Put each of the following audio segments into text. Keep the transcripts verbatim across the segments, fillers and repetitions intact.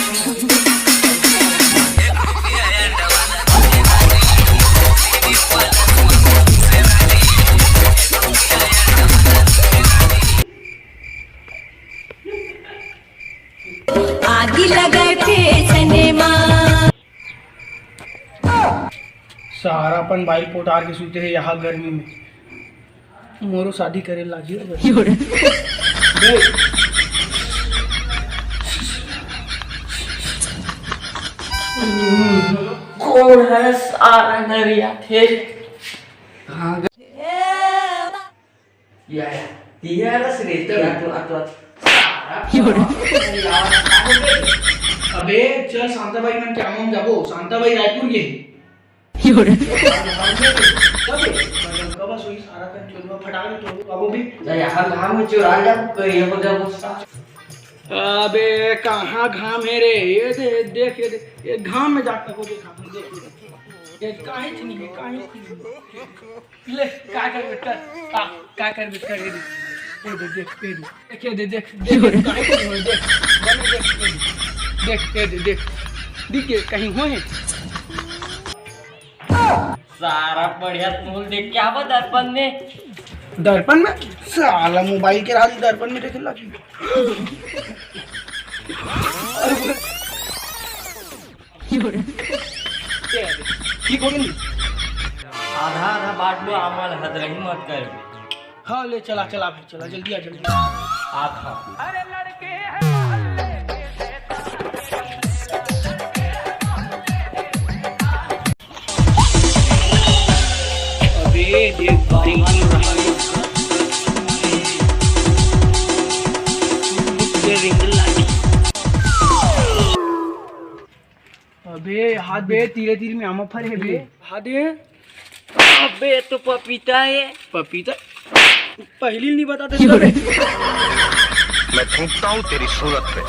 आगी लगे फैशन मा। सारा अपन बाइल पोटार के सूते हे यहाँ गर्मी में। मोरो शादी करे लागी अब। कोन हे सारा नरिया थे? कहाँ गए? या, या, तिया रस रे, तिया तो, तो, सारा अबे, चल, शांताबाई मन के आमम जाबो। शांताबाई रायपुर गे। कब, कब सोई सारा कन चोरवा फटाक ले तो, अब भी। जा, यहाँ घाम में चोरा जा, करिया को जा, बस्ता। अबे, कहाँ घाम हे रे? ये दे, देख, ये दे, ये घाम में जाके को देखा, देख, ये काहे नहीं है, काहे नहीं है। ले, का करबे कर, का, का करबे कर, ये दे, ये दे, देख, ये दे, देख, ये दे, देख, देख, देख, काहे को नहीं होय, देख, बने देख, ये दे, देख, ये दे, देख, दिख गे, कहीं होय? सारा बढ़िया तोल देख के आवा दर्पण में। दर्पण में? साला मोबाइल के राज दर्पण में देखे लागी। ठीक हो गई। आधा आधा बांट लो, आमल हद रही मत कर। हाँ, ले चला, चला भाई, चला, जल्दी आ, जल्दी आ। आता। अबे, देख भाई, ये रिंग लागी। अबे, हाथ बे, तीरे तीर में आमा फरे हे बे। हाथ दे। अबे, ये तो पपीता है। पपीता? पहली नहीं बताते थे। मैं थूकता हूँ तेरी सूरत पे।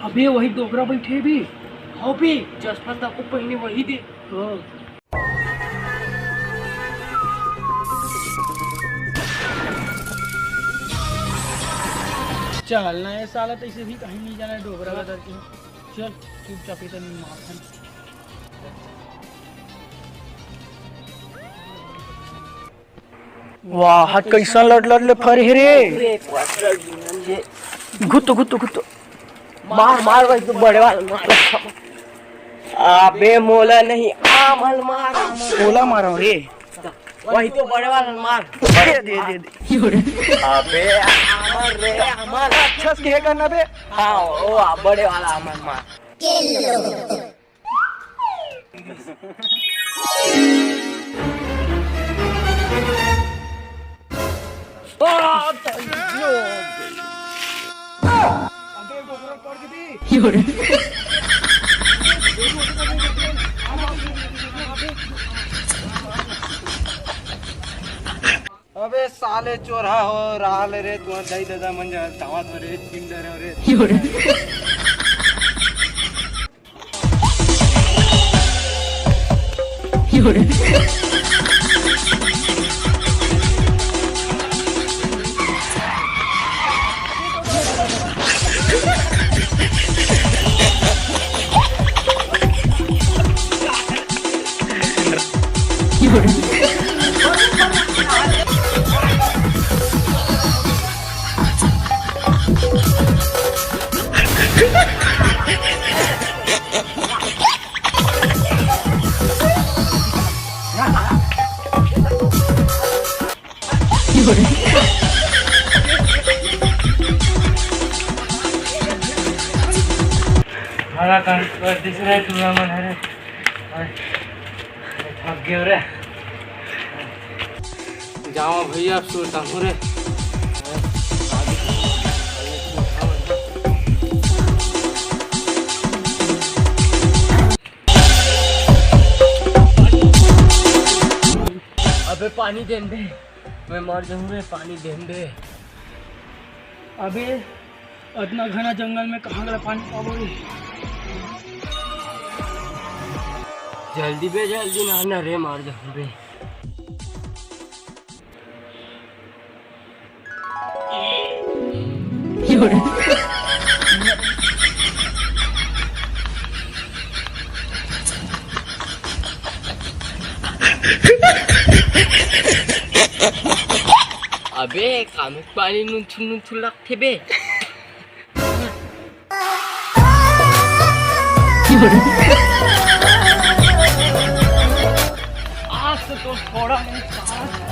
अबे, वही डोकरा बैठे भी। हाँ बे, चश्मा तको पहिने वही दे। हाँ। चल ना, ये साला तो इसे भी कहीं नहीं जाना है, डोकरा का डर के। चल, चुपचाप इधर मार। वाह, हाथ कैसन लड़ लड़ ले फरे हे रे। घुत्तो, घुत्तो, घुत्तो। मार, मार भाई, तू बड़े वाला मार। अबे मोला नहीं, आमल मार। ओला मारो रे। वही तो बड़े वाला मार। दे, दे, दे, दे। अबे आमल रे, आमल। अच्छा से कहे करना बे। हाँ, ओ बड़े वाला आमल मार। अबे साले चोरहा हो रहा ले रे, तुम्हार दाई ददा मन जा दावत हो रे, चिंडर हो रे। हरा कन कर दिस रहे तू मन हरे। थक गयो रे। जाओ भैया, अब सुरता हूँ रे। अबे पानी देन दे, मैं मर जाऊँ रे, पानी देन दे। अबे अतना घना जंगल में कहाँ गला पानी पाबो रे? जल्दी बे, जल्दी ना, ना रे, मार जाहूं बे। अबे, कानू के पानी नुनछुन नुनछुन लगथे बे। आज तो थोड़ा नहीं, आज